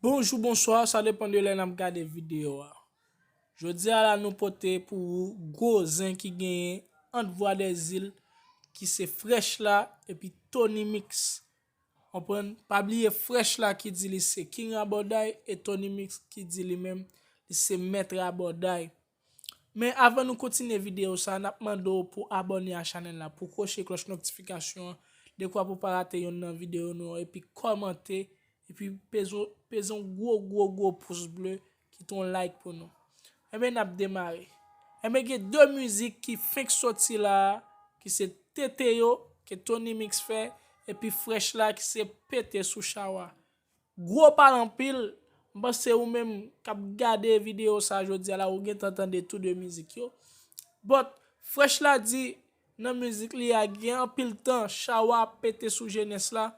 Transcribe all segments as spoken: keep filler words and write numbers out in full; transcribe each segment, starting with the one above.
Bonjou, bonswa, sa depann de lè n ap gade videyo a. Jodi a la nou pote pou ou gwo zen ki genyen ant Vwadèzil ki se Frèch la epi Tony Mix. Konprann? Pa bliye Frèch la ki di li se King Rabòday e Tony Mix ki di li menm li se Mèt Rabòday. Men avan nou kontinye videyo sa, n ap mande w pou abòne a chanèl la, pou kwoche klòch notifikasyon an, dekwa pou pa rate yonn nan videyo nou yo, epi kòmante, epi peze, peze yon gwo, gwo, gwo pous ble, kite yon like pou nou. Enben, n ap demare. Enben, gen de mizik ki fenk soti la a, ki se Tete yo, ke Tony Mix fè, epi Frèch la, ki se Pete sou Chawa. Gwo pale anpil, m panse ou menm k ap gade videyo sa jodi a la, ou gentan tande tou de mizik yo. But, Frèch la di nan mizik li a, gen anpil tan Chawa ap pete sou jenès la.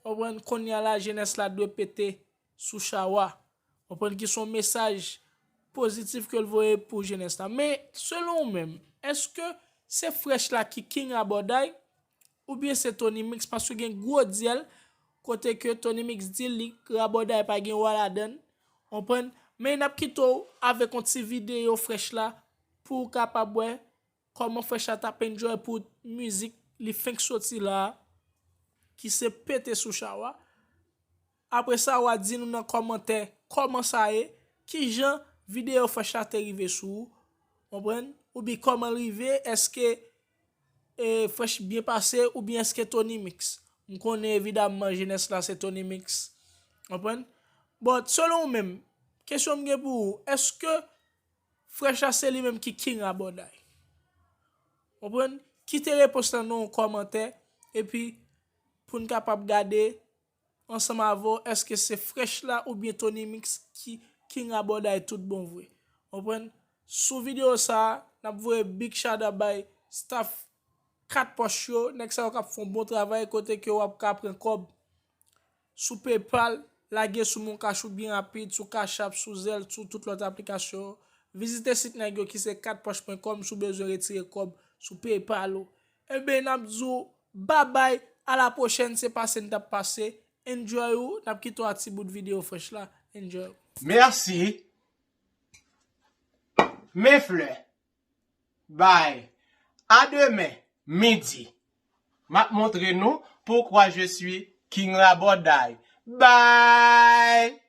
Konprann, kounye a la, jenès la dwe pete sou Chawa. Konprann ki se yon mesaj pozitif ke l voye pou jenès la. Men, selon ou menm, èske se Frèch la ki King Rabòday? Oubyen se Tony Mix, paske gen gwo dyèl kote ke Tony Mix di li Rabòday pa gen wa ladan l, konprann? Men n ap kite w avèk yon ti videyo Frèch la pou w kapab wè kòman Frèch la t ap enjoy pou mizik li fenk soti la a, ki se Pete sou Chawa. Apre sa, w a di nou nan kòmantè kòman sa ye, kijan videyo Frèch la te rive sou ou, konprann? Oubyen kòman l rive, èske e, Frèch byen pase oubyen èske Tony Mix? M konnen evidamman jenès la se Tony Mix. Konprann? But, selon ou menm, kesyon m gen pou ou, èske Frèch la se li menm ki King Rabòday? Konprann? Kite repons lan nan yon kòmantè, epi pou n kapab gade ansanm avè w, èske se Frèch la oubyen Tony Mix ki King Rabòday tout bon vre? Konprann? Sou videyo sa a, n ap voye big shout out bay staff Kat Pòch yo, nèg sa yo k ap fè yon bon travay kote ke w ap ka pran kòb sou PayPal, lage sou MonCash ou byen rapid, sou Cash App, sou Zelle, sou tout lòt aplikasyon yo. Vizite sit nèg yo ki se kat pòch pwen kòm si w bezwen retire kòb sou PayPal ou. Enben, n ap di w babay, a la pwochèn, se pase n t ap pase. Enjoy ou, n ap kite w ak ti bout videyo Frèch la. Enjoy ou. Mèsi. Men flè. Bye. A demen, midi. M ap montre nou pourquoi je suis King Rabòday. Bye.